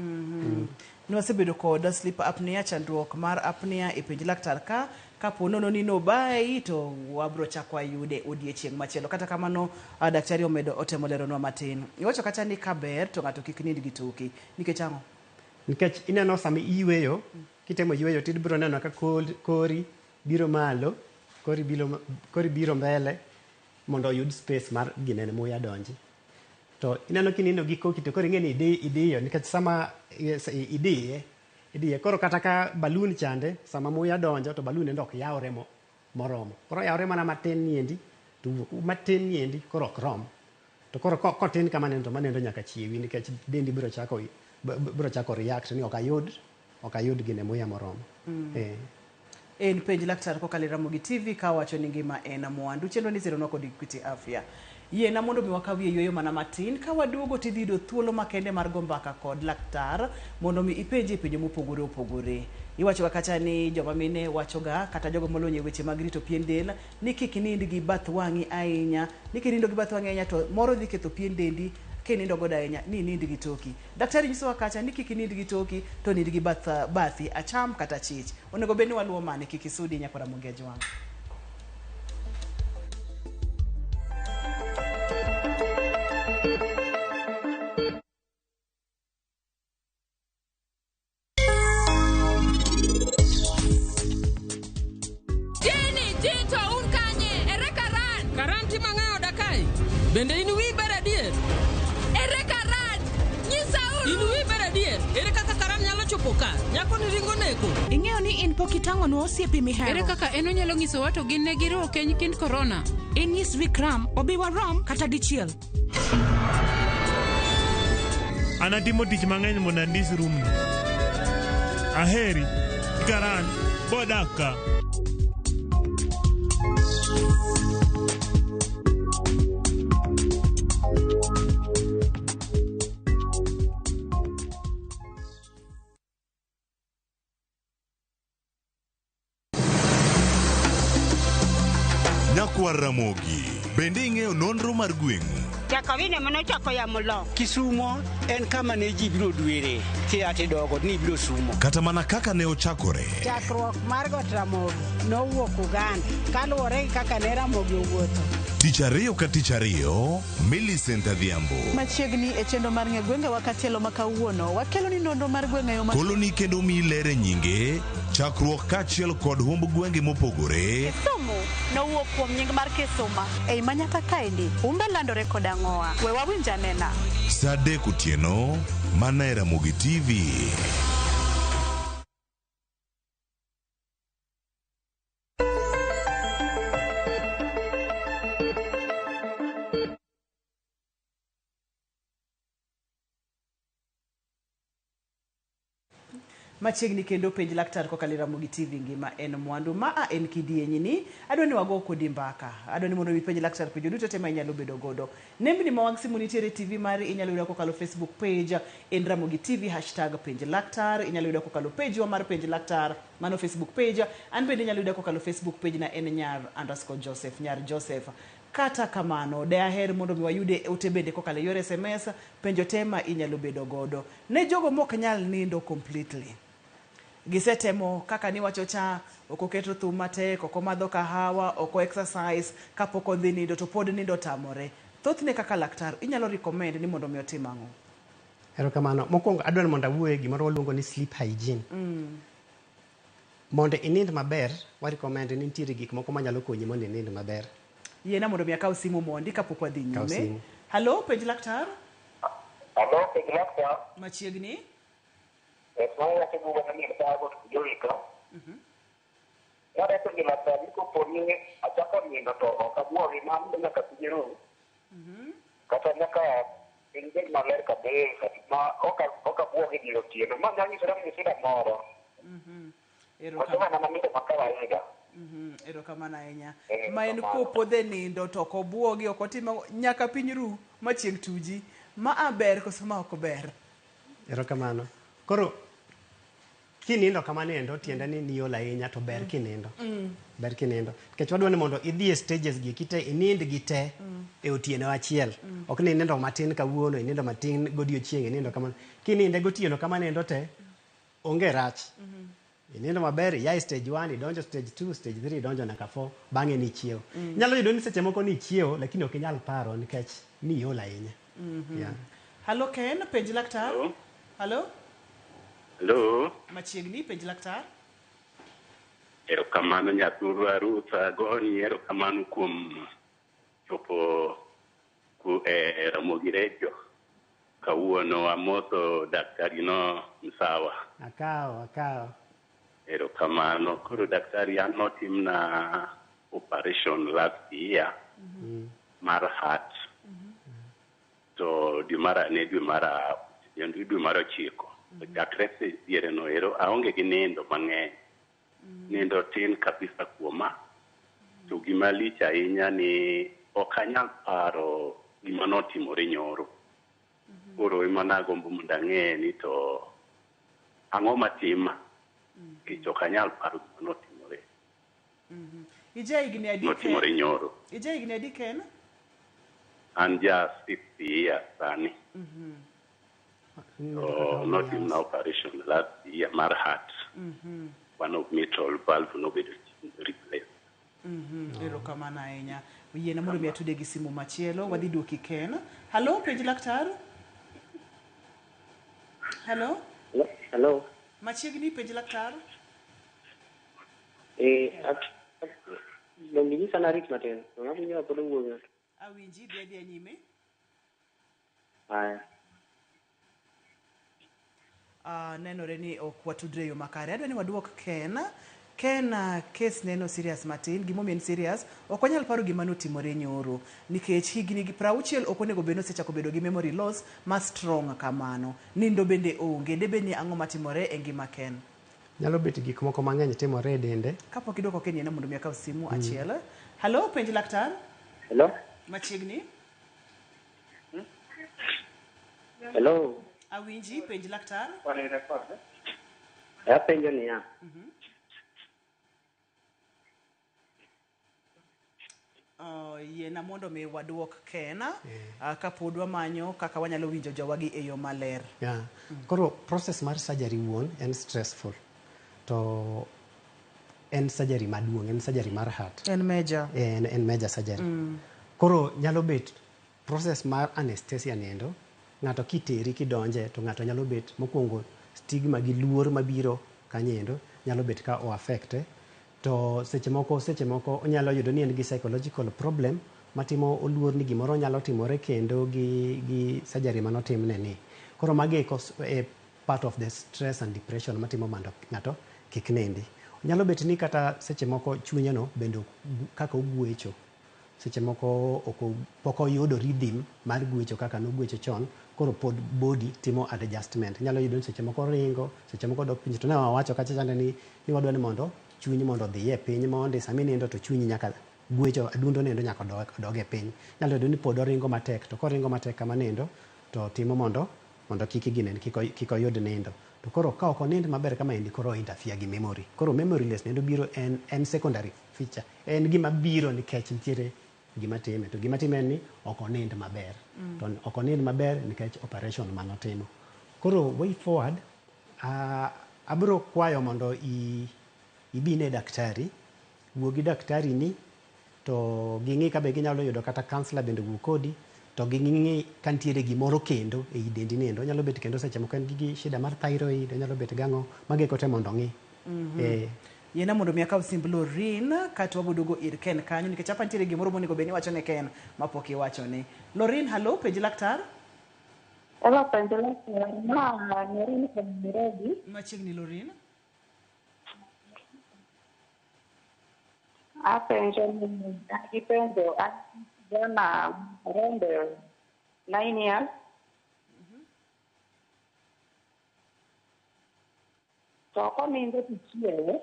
Speaker 1: Ne wasebedo kod sleep apnea, chandruok mar apnea e penj laktar ka kapo nono ni nobayi to wabro chako wayude odiechieng' machielo. Kata kamano, daktari omedo otemo leronwa matin. Iwacho kata ni kaber to ng'ato kik nind gi toke. Nikech ang'o?
Speaker 2: Nikech ineno sama iyweyo, kitemo yweyo to ibiro neno ka kori biro malo, kori biro mbele mondo oyud space mar ginene muya donji. To ineno kinindo gi koki to koro ing'e ni idiyo nikech sama idiye, idiye. Koro kata ka balloon chande, sama muya donjo to balloon endo ok yawre moromo. Koro yawre mana matin niendi, to wuok matin niendi koro ok rom. To koro kotin kamano to manendo nyaka chiewi nikech dendi biro chako react ni ok ayud gine muya moromo.
Speaker 1: En penj laktar kokalo e Ramogi TV ka wacho ni ngima en mwandu. Chenro ni zironwa kod Equity Afya. Yiena mondo mi wakawie yueyo mana matin ka waduogo tidhi yudo thuolo makende mar go mbaka kod laktar mondo mi ipenje penjo mopogore opogore. Iwacho ga kacha ni joma mine wachoga kata jogo molony e weche mag rito pien del ni kik inind gi bath wang'i ahinya, ni kinindo gi bath wang'i ahinya to moro dhi ketho pien dendi kinindo godo ahinya ni inind gi toki. Daktari nyisowa kacha ni kik inind gi toki to nind gi bathi acham kata chich. Onego bed ni waluwo mane? Kik isudi nyaka Ramogi Ajwang'.
Speaker 5: Jeni, Jito, un kanye? Ere Karan?
Speaker 6: Karan timo ang'o e oda kae? Bende in wiyi ber adier?
Speaker 5: Ere Karan? Nyisauru!
Speaker 6: In wiyi ber adier? Ere kaka Karan nyalo chopo ka? Nyako ni ringo neko.
Speaker 7: Ing'eyo ni in pok itang'onwa osiepe mihero.
Speaker 5: Ere kaka en onyalo nyisowa to gin ne giriwo keny kind korona?
Speaker 7: Inyis Vikram obi warom kata dichiel.
Speaker 8: An atimo tich mang'eny mondo andis room ni. Aheri, Karan, bodak ka.
Speaker 9: Nyakwar Ramogi, bende ing'eyo nonro mar gweng'u?
Speaker 10: Jakawine manochako yamo lo.
Speaker 11: Kisumo en kama ne ji biro dwere kia tidogo ni biro sumo.
Speaker 9: Kata mana kaka ne ochakore.
Speaker 10: Chakruok mar got Ramogi nowuok Uganda kaluwore gi kaka ne Ramogi owuotho.
Speaker 9: Tich ariyo ka tich ariyo, Millicent Adhiambo.
Speaker 12: Machiegni e chenro mar ng'e gwengewa katielo ma kawuono, wakelo ni nonro mar gwenge yo ma
Speaker 9: Koloni kendo miyi ler e nyinge, chakruok kaachiel kod humb gwenge mopogore.
Speaker 12: Kisumu nowuok kuom nying mar Kisuma. Ei manyaka kaendi, humbe landore kod ang'owa. We wawinj anena.
Speaker 9: Saa 3 otieno, mana e Ramogi TV.
Speaker 1: Machiegni kendo penj laktar kokalo e Ramogi TV ngima en mwandu. Ma a en kidienyi ni adwa ni wago kodi mbaka. Adwa ni mondo ipenj laktar penjo duto te ma inyalo bedo godo. Nembni ma mag simu nitiere e TV mari, inyalo yudo kokalo Facebook page en Ramogi TV hashtag penj laktar. Inyalo yudo kokalo page wa mar penj laktar mano Facebook page. An bende inyalo yudo kokalo Facebook page na en nyar_Joseph, nyar Joseph. Kata kamano, de aher mondo mi wayude ote bende kokalo e yor SMS, penjo te ma inyalo bedo godo. Ne jogo mok nyal nindo completely. Gisetemo kaka niwacho cha, ok oketo thum matek, ok omadho kahawa, ok o exercise, kapok odhi nindo to pod nindo tamore. Thothne kaka laktar, inyalo recommend ni mondo mi otim ang'o?
Speaker 2: Erokamano. Mokwongo adwaro mondo awuoye gimoro waluongo ni sleep hygiene. Mondo inind maber, wa recommend ni nitiere gik moko manyalo konyi mondo inind maber.
Speaker 1: Yiena mondo mi akaw simu mondi kapok wadhi
Speaker 2: Kaw
Speaker 1: nyime.
Speaker 2: simu.
Speaker 1: Halo, penj laktar.
Speaker 13: Halo, penj laktar.
Speaker 1: Machiegni.
Speaker 13: Yes, wawacho buga manyien ka got Joika. Nadwa penjo laktar ni kopo ni achako nindo to ok abuogi ma nyaka piny ru. Kata nyaka piny bed maler kabisa ma ok abuogi dier otieno. Ma nyalo nyisore ni shida moro. Koso mana nindo ma kawaida.
Speaker 1: Erokamano ahinya. Ma en kopodhe nindo to ok obuogi, ok otim ang'o, nyaka piny ru ma chieng' tuji. Ma a ber koso ma ok ber?
Speaker 2: Erokamano. Koro kinindo kamano endo tiende ni niol ahinya to ber kinindo. Ber kinindo. Nikech wadwa ni mondo idhi e stages gi eki te inind gi te e otieno achiel. Ok ni inindo matin kawuono, inindo matin godiochieng', inindo kamano. Kininde gotieno kamano endo te, onge rach. Inindo maber, ia e stage 1, idonjo stage 2, stage 3, idonjo nyaka 4, bang'e nichiewo. Inyalo yudo ni seche moko nichiewo, lakini ok inyal paro nikech niol ahinya. Yeah.
Speaker 1: Halo Ken, penj laktar. Halo.
Speaker 14: Hello.
Speaker 1: Machiegni, penj laktar.
Speaker 14: Erokamano nyathurwa Ruth agoni erokamano kuom chopo e Ramogi Radio. Kawuono amoso daktari no Msawa.
Speaker 2: Akawo, akawo.
Speaker 14: Erokamano. Koro daktari an notimna operation last year mar heart. To dwe mar ne dwe mar 9. To chakre diere no ero aonge gi nindo mang'eny. Nindo tin kabisa kuoma. To gima lich ahinya ni ok anyal paro gima notimore nyoro. Koro ema nagombo mondo ang'e ni to ang'o matima. Nikech ok anyal paro gima notimore.
Speaker 1: Ija higni adi
Speaker 14: Notimore
Speaker 1: Ken?
Speaker 14: nyoro.
Speaker 1: Ija higni adi Ken?
Speaker 14: An ja 60 years sani. To notimna operation last year mar heart. One of mitral valve nobedo replaced.
Speaker 1: Erokamano ahinya. Yiena mondo mi atude gi simu machielo, wadhi duoki Ken. Halo, penj laktar. Halo.
Speaker 15: Hello.
Speaker 1: Machiegni, penj laktar.
Speaker 15: Donge inyisa narit matin. To ng'ama pod owuoyo.
Speaker 1: Awinji, dhi adhiya nyime.
Speaker 15: Aya.
Speaker 1: Nenore ni ok watudre yo makare. Adwa ni waduok Ken. Ken, kes neno serious matin. Gimomiyo en serious, ok wanyal paro gima notimore nyoro. Nikech higni 60 ok onego bed ni osechako bedo gi memory loss ma strong kamano. Nindo bende onge. Debed ni ang'o matimore e ngima Ken?
Speaker 2: Nyalo bet gik moko mang'eny timore e dende.
Speaker 1: Kapok idwoko Ken, yiena mondo mi akaw simu achiel. Halo, penj laktar.
Speaker 15: Hello.
Speaker 1: Machiegni.
Speaker 15: Hello.
Speaker 1: Awinji, penj laktar.
Speaker 15: Apenjo niya.
Speaker 1: Yiena mondo mi waduok Ken kapod wamanyo kaka wanyalo winjo jowagi e yo maler.
Speaker 2: Yeah. Koro process mar surgery wuon en stressful. To en surgery maduong', en surgery mar heart.
Speaker 1: En major.
Speaker 2: En major surgery. Koro nyalo bet process mar anesthesia niendo, ng'ato kiteri kidonje to ng'ato nyalo bet mokwongo stigma gi luor mabiro kanyo nyalo bet ka o affect. To seche moko onyalo yudo ni en gi psychological problem matimo oluor ni gimoro nyalo timore kendo gi surgery manotimne ni. Koro magi e part of the stress and depression matimo mondo ng'ato kik nindi. Nyalo bet ni kata seche moko chunye no bende kaka ogwecho. Seche moko pok oyudo rhythm mar gwecho kaka nogwecho chon, koro pod body timo adjustment. Nyalo yudo ni seche moko ringo, seche moko dok piny. To ne wawacho kacha chande ni wadwa ni mondo chuny mondo odhi e piny mondi sama inindo to chunyi nyaka gwecho, adundo nendo nyaka odog e piny. Nyalo yudo ni pod oringo matek, to koringo matek kama nindo to timo mondo kik ginen, kik oyud nindo. To koro ka ok onind maber kama endi koro interfere gi memory. Koro memory less nendo biro en secondary feature. En gima biro nikech nitiere gima time. To gima time en ni ok onind maber. To ok onind maber nikech operation manotimo. Koro way forward, abiro kwayo mondo ibi ne daktari, wuo gi daktari ni to ging'i ka be ginyalo yudo kata counselor bende wuo kodi to ging'i ka nitiere gimoro kendo ei dendi niendo. Onyalo bet kendo seche moko en gi shida mar thyroid, onyalo bet gang'o, mago eko te mondo ong'i.
Speaker 1: Yiena mondo mi akaw simb Lorin kato waboduogo ir Ken kanyo nikech apa nitiere gimoro monego bed ni iwacho ne Ken mapok iwachone. Lorin, hallo, penj laktar.
Speaker 16: Hello, penj laktar. Ma Lorin from Nairobi.
Speaker 1: Machiegni Lorin.
Speaker 16: Apenjo ni gipenjo an kijana around 9 years. To konindo to ichiewe.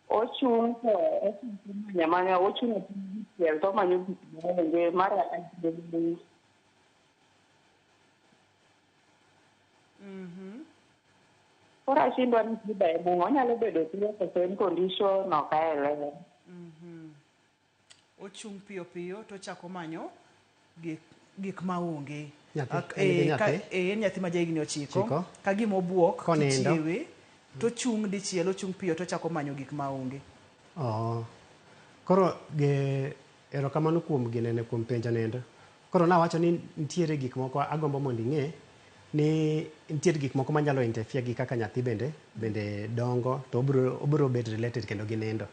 Speaker 16: Ochung' to ochung' to manyo amanya ochung' achung'a dichiel to omanyo gik maonge mar adek. Koro ashindwa ni shida en ang'o, onyalo bedo tuo koso en condition ok aelewa.
Speaker 1: Ochung' piyo piyo to ochako manyo gik maonge.
Speaker 2: Nyathi, en gi nyathi?
Speaker 1: En nyathi ma jahigni 9.
Speaker 2: Chiko.
Speaker 1: Ka gima obuok,
Speaker 2: Konindo.
Speaker 1: tichiewe, to ochung' dichiel, ochung' piyo to ochako manyo gik maonge.
Speaker 2: Oh. Koro ge erokamano kuom ginene kuom penjo nendo. Koro nawacho ni nitiere gik moko agombo mondo ing'e ni nitiere gik moko manyalo interfere gi kaka nyathi bende dongo to obiro bet related kendo gi nindo.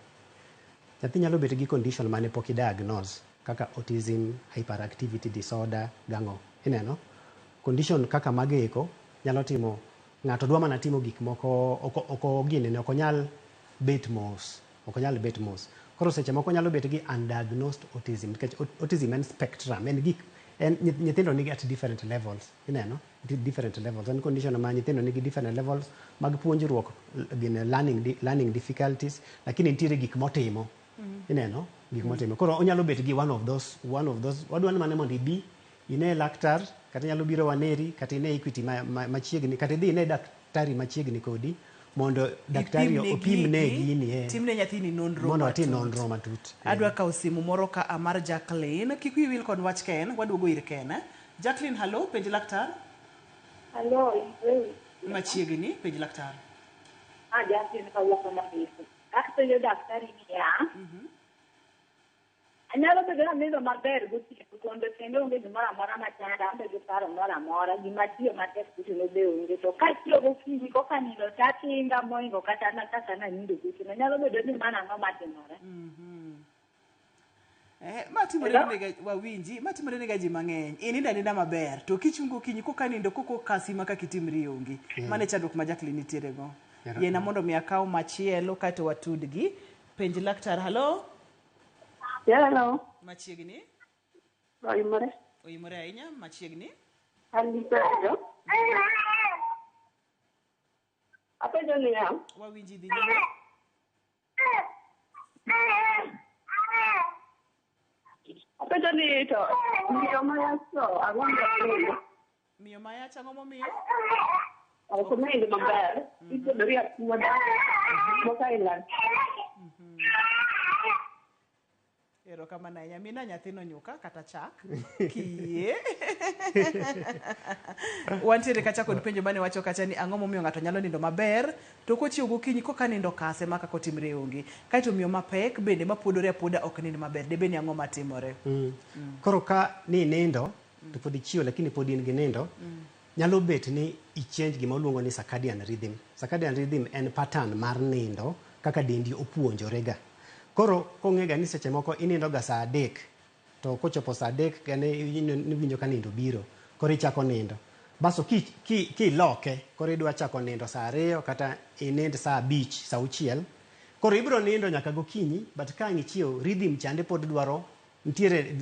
Speaker 2: Nyathi nyalo bet gi condition mane pok i-diagnose kaka autism, hyperactivity disorder, gang'o. Ineno? Condition kaka mago eko nyalo timo ng'ato dwa mana timo gik moko oko ginene ok onyal bet mos. Ok onyal bet mos. Koro seche moko nyalo bet gi undiagnosed autism nikech autism en spectrum, en gik en nyithindo nigi at different levels. Ineno? Different levels. En condition ma nyithindo nigi different levels mag puonjruok, gin learning difficulties, lakini nitiere gik motimo. Ineno? Gik motimo. Koro onyalo bet gi one of those, wadwa ni mane mondo ibi ine laktar, kata inyalo biro waneri, kata ine Equity machiegni, kata idhi ine daktari machiegni kodi mondo daktari opimne gini,
Speaker 1: Timne nyathini nonro
Speaker 2: mondo atim
Speaker 1: matut.
Speaker 2: nonro matut.
Speaker 1: Adwa kawo simu moro ka mar Jacqueline. Kik wiyi wil kod wach Ken, waduogo ir Ken. Jacqueline, hallo, penj laktar.
Speaker 16: Hallo,
Speaker 1: Machiegni, penj laktar.
Speaker 16: Jacqueline kawuok Mabisi. Apenjo daktari niya, anyalo bedo ni anindo maber gotieno kondo kendo onge gimoro amora machanda, aonge gi paro moro amora, gima tiyo matek gotieno be onge. To kachiewo gokinyi koka nindo tatinga moingo kata kaka nanindo gotieno, nyalo bedo ni mano ang'o matimore?
Speaker 1: Matimore nega wawinji, matimore nega ji mang'eny. Inindo aninda maber, to kichung' gokinyi koka nindo koko kasi ma kaka itimri onge. Mano e chandruok ma Jacqueline nitiere go. Yiena mondo mi akaw machielo kaeto watudgi. Penj laktar, hallo?
Speaker 16: Hello.
Speaker 1: Machiegni?
Speaker 16: Oimore.
Speaker 1: Oimore ahinya, machiegni?
Speaker 16: An gi penjo. Apenjo niya.
Speaker 1: Wawinji dhi nyime.
Speaker 16: Apenjo ni to miyo mayach to ang'o momiyo?
Speaker 1: Miyo mayach ang'o momiyo?
Speaker 16: Ok onind maber. Ikuodori akuoda. Moko aila.
Speaker 1: Erokamano ahinya. Mina nyathino nyuka kata chak kiyie. Wantiere kacha kod penjo mane wacho kacha ni ang'o momiyo ng'ato nyalo nindo maber to kochiewo gokinyi koka nindo kase ma kaka otimre onge. Kaeto miyo mapek bende mapuodore apuoda ok nind maber. Debe ni ang'o matimore?
Speaker 2: Koro ka ni nindo to pod ichiewo lakini pod in gi nindo, nyalo bet ni i-change gima waluongo ni circadian rhythm. Circadian rhythm en pattern mar nindo kaka dendi opuonjorega. Koro kong'ega ni seche moko inindo ga saa 3 to kochopo saa 3 gane iwinjo ka nindo biro, koro ichako nindo. Baso kiloke, koro idwa chako nindo saa 2 kata inind saa 5, saa 6, koro ibiro nindo nyaka gokinyi, but ka ang' ichiewo rhythm chande pod dwaro nitiere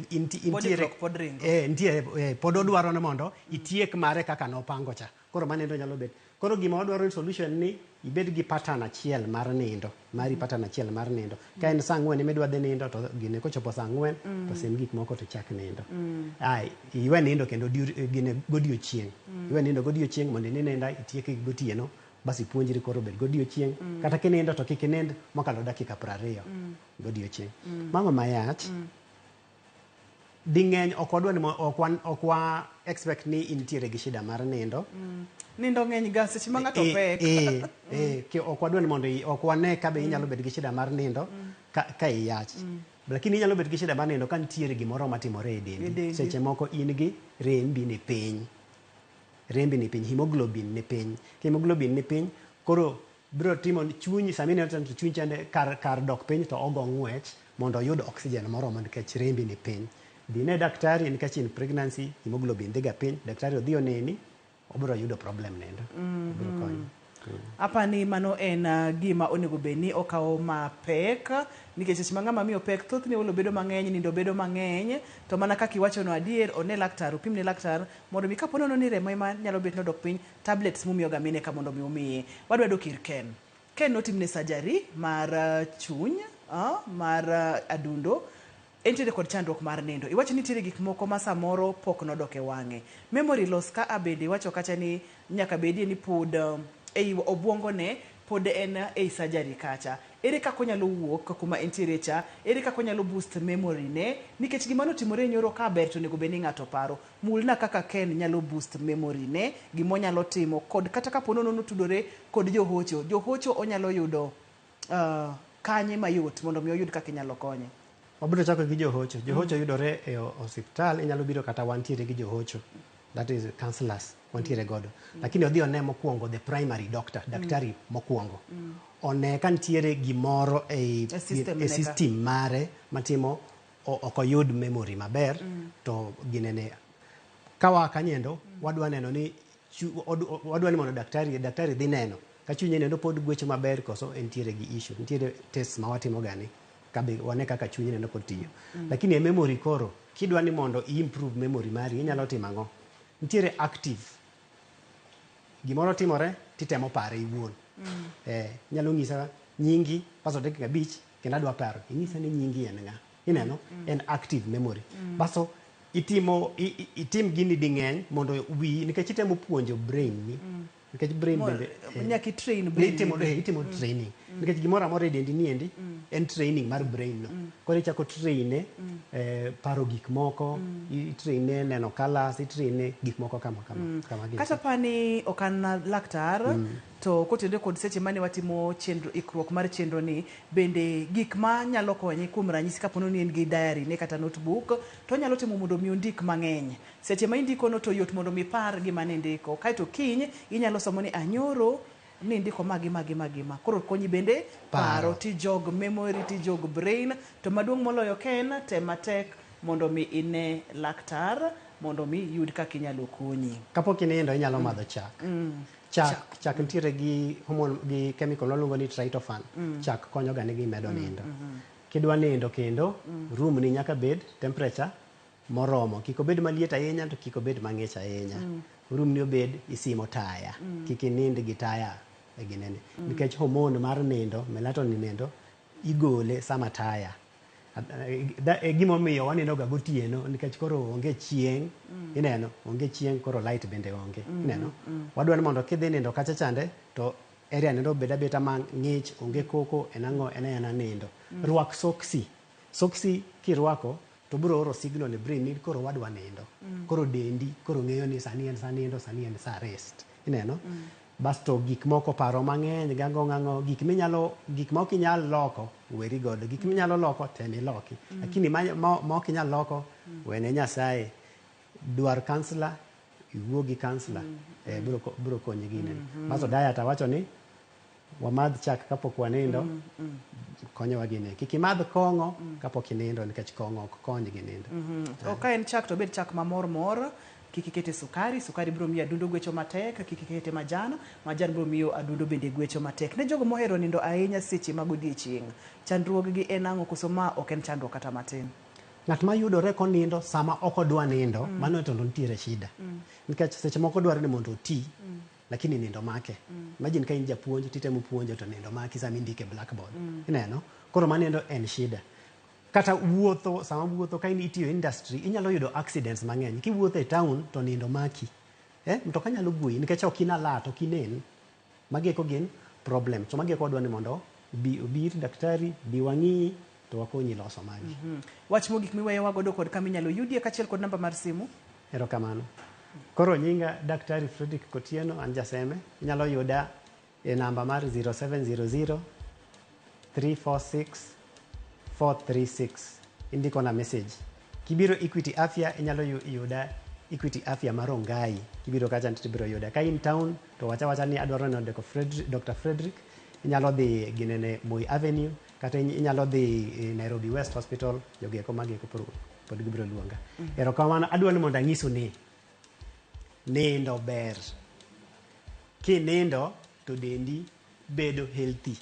Speaker 1: Body clock pod ringo.
Speaker 2: Nitiere pod odwaro ni mondo itiek mare kaka nopango cha. Koro manindo nyalo bet. Koro gima wadwaro ni solution ni ibed gi pattern achiel mar nindo, mari pattern achiel mar nindo. Ka en saa 4 emidwa dhi nindo to gine kochopo saa 4 to sim gik moko to chak nindo. Ai, iwe nindo kendo gine godiochieng'. Iwe nindo godiochieng' mondo inind ninda itiek gotieno, bas ipuonjri koro bed godiochieng'. Kata kinindo to kik inind mokalo dakika 20 godiochieng'. Mama mayach, ding'eny ok wadwa ni ok wa expect ni intiere gi shida mar nindo.
Speaker 1: Nindo ng'eny ga seche ma ng'ato pek.
Speaker 2: Ok wadwa ni mondo ok wane ka be inyalo bedo gi shida mar nindo ka iyach. Lakini inyalo bet gi shida mar nindo ka nitiere gimoro matimore e
Speaker 1: E
Speaker 2: dendi.
Speaker 1: dendi.
Speaker 2: Seche moko in gi rembi ni piny. Rembi ni piny, hemoglobin ni piny. Ka hemoglobin ni piny, koro biro timo ni chunyi sama ineno to chunyi chande kar dok piny to ogo ng'wech mondo oyud oxygen moromo nikech rembi ni piny. Dhi ne daktari nikech in pregnancy, hemoglobin dhiga piny, daktari odhi oneni, obiro yudo problem nendo. Obiro konyo.
Speaker 1: Apani mano en gima onego bed ni okawo mapek nikech seche ma ng'ama miyo pek thothne olo bedo mang'eny, nindo bedo mang'eny to mana kaka iwachono adier one laktar, opimne laktar mondo mi kapo nono ni remo ema nyalo bet nodok piny, tablets mumiyoga mine ka mondo mi umiye. Wadwa dok ir Ken. Ken notimne surgery mar chuny, mar adundo. Entiere kod chandruok mar nindo. Iwacho ni nitiere gik moko ma samoro pok nodok e wang'e. Memory loss ka a bende iwacho kacha ni nyaka bedie ni pod ei obuongone pod en ei surgery kacha. Ere kaka onyalo wuok kuma entiere cha? Ere kaka onyalo boost memory ne? Nikech gima notimore nyoro ka ber to onego bed ni ng'ato paro. Mulna kaka Ken nyalo boost memory ne, gima onyalo timo kod kata kapo nono notudore kod johocho. Johocho onyalo yudo kanye mayot mondo mi oyud kaka inyalo konye.
Speaker 2: Wabiro chako gi johocho. Johocho yudore e osiptal, inyalo biro kata wantiere gi johocho. That is counselors wantiere godo. Lakini odhi one mokwongo the primary doctor, daktari mokwongo. One ka nitiere gimoro ei
Speaker 1: E system
Speaker 2: e
Speaker 1: ne ka.
Speaker 2: system mare matimo ok oyud memory maber to ginene. Ka waa kanyendo, wadwa neno ni wadwa ni mondo daktari dhi neno ka chunye nendo pod gwecho maber koso entiere gi issue. Nitiere tests ma watimo gani kabe wane kaka chunye nendo pod tiyo. Lakini e memory koro, kidwa ni mondo i-improve memory mari, inyalo timo ang'o? Nitiere active. Gimoro timore, titemo pare iwuon. Inyalo ng'isa nyingi, baso dakika 5, kendo adwa paro. Inyisa ni nyingi en ng'a? Ineno? En active memory. Baso itimo, itim gini ding'eny mondo wiyi, nikech itemo puonjo brain ni. Nikech brain bende,
Speaker 1: Nyaka i-train brain ni.
Speaker 2: Itimo training. Nikech gimoro amora e dendi ni endi, en training mar brain no. Koro ichako train-e, paro gik moko, i-train-e neno colours, i-train-e gik moko kama, kama, kama gin.
Speaker 1: Kata pani ok an laktar, to kotenore kod seche mane watimo chenro, ikruok mar chenro ni, bende gik ma nyalo konye kuom ranyisi kapo ni en gi diary ne kata notebook, to onyalo timo mondo mi ondik mang'eny. Seche ma indiko no to yot mondo mi ipar gima ne indiko. Kaeto kiny inyalo somo ni anyoro ni indiko ma gi ma gi ma gi ma. Koro konyi bende paro, tijog memory, tijog brain, to maduong' moloyo Ken, tem matek mondo mi ine laktar mondo mi yud kaka inyalo konyi.
Speaker 2: Kapok inindo inyalo madho chak. Chak nitiere gi hormone, gi chemical waluongo ni tryptophan. Chak konyo ga nigi medo nindo. Kidwa nindo kendo, room ni nyaka bed temperature moromo. Kik obed maliet ahinya to kik obed mang'ich ahinya. Room ni obed isimo taya. Kik inind gi taya e ginene. Nikech hormone mar nindo, melatonin nindo, igole sama taya. E gimomiyo wanindo ga gotieno nikech koro onge chieng', ineno, onge chieng' koro light bende onge, ineno. Wadwa ni mondo kidhi nindo kacha chande to area nindo obed abeta ma ng'ich, onge koko, en ang'o, en aena nindo. Rwak soksi. Soksi kirwako to biro oro signal e brain ni koro wadwa nindo. Koro dendi koro ng'eyo ni sani en sa nindo, sani en sa rest. Ineno? Basto gik moko paro mang'eny gang'o ng'ang'o, gik minyalo, gik ma ok inyal loko weri godo, gik minyalo loko tem iloki. Lakini ma ok inyal loko wene Nyasaye. Dwar counselor, iwuo gi counselor, biro konyi gine. Basto diet awacho ni wamadh chak kapok wanindo, konyowa gine. Kik imadh kong'o kapok inindo nikech kong'o ok kony gi nindo.
Speaker 1: To ka en chak to obed chak mamor mor, kik ikete sukari, sukari biro miyo adundo gwecho matek, kik ikete majan, majan biro miyo adundo bende gwecho matek. Ne jogo mohero nindo ahinya seche mag odiechieng', chandruog gi en ang'o koso ma ok en chandruok kata matin?
Speaker 2: Ng'at ma yudore konindo sama ok odwa nindo, mano to nitiere shida. Nikech seche moko dwaro ni mondo oti, lakini nindo make. Imagine ka in japuonj titemo puonjo to nindo maki sama indiko e blackboard. Ineno? Koro mano en shida. Kata wuotho, sama wuotho ka in itiyo industry, inyalo yudo accidents mang'eny. Kiwuotho e town to nindo maki. Mtoka nyalo gweyi nikech ok in alert, ok inen. Magi eko gin problem. So magi eko wadwa ni mondo obi ir daktari, bi wang'iyi, to wakonyi loso magi.
Speaker 1: Wach mogik miweyowa godo kod kama inyalo yudie kaachiel kod namba mar simu?
Speaker 2: Erokamano. Koro nyinga Daktari Fredrick Kotieno, an Jaseme. Inyalo yuda e namba mar 0700 346 436. Indikona message. Kibiro Equity Afya inyalo yuda Equity Afya mar Rongai. Kibiro kacha to ibiro yuda. Ka in town to wacha wacha ni adwaro neno Dr. Frederick, Dr. Frederick inyalo dhi ginene Moi Avenue kata inyalo dhi Nairobi West Hospital jogieko magieko pod gibiro luonga. Erokamano adwa ni mondo anyisu ni nindo ber. Kinindo to dendi bedo healthy.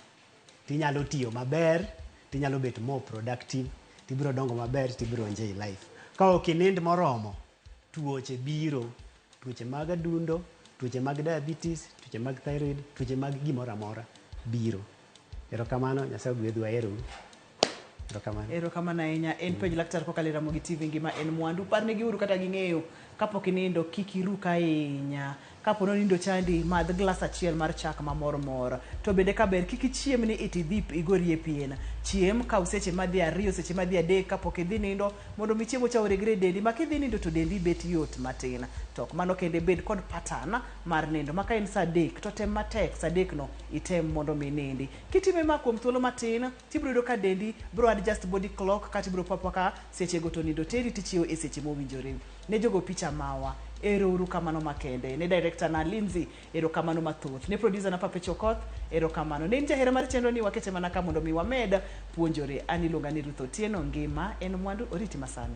Speaker 2: Tinyalo tiyo maber, tinyalo bet more productive, tibiro dongo maber, tibiro enjoy life. Ka ok inind moromo, tuoche biro, tuoche mag adundo, tuoche mag diabetes, tuoche mag thyroid, tuoche mag gimoro amora biro. Erokamano, Nyasaye ogwedhu, aherou. Erokamano.
Speaker 1: Erokamano ahinya. En Penj Laktar kokalo e Ramogi TV ngima en mwandu. Parnegi uru kata ging'eyo kapok inindo kik iruk ahinya. Kapo ni nindo chandi, madh glas achiel mar chak mamor mor. To bende kaber kik ichiem ni iti idhi igorie pien. Chiem, kaw seche madhi 2, seche madhi 3 kapok idhi nindo mondo mi chiemo cha oregre e dendi ma kidhi nindo to dendi bet yot matin. To ok mano kende bed kod pattern mar nindo ma ka en saa 3 to tem matek saa 3 no item mondo mi inindi. Kitime ma kuom thuolo matin tibiro yudo ka dendi biro adjust body clock kata ibiro po apoa ka sechego to nindo teri tichiewo e seche mowinjore. Ne jogo picha mawa, ero uru kamano makende. Ne director na Lindsay, ero kamano mathoth. Ne producer na Papecho Okoth, ero kamano. Ne in jahera mar chenro ni wakete mana ka mondo mi wamed puonjore. An iluonga ni Ruth Otieno, ngima en mwandu, oriti masani.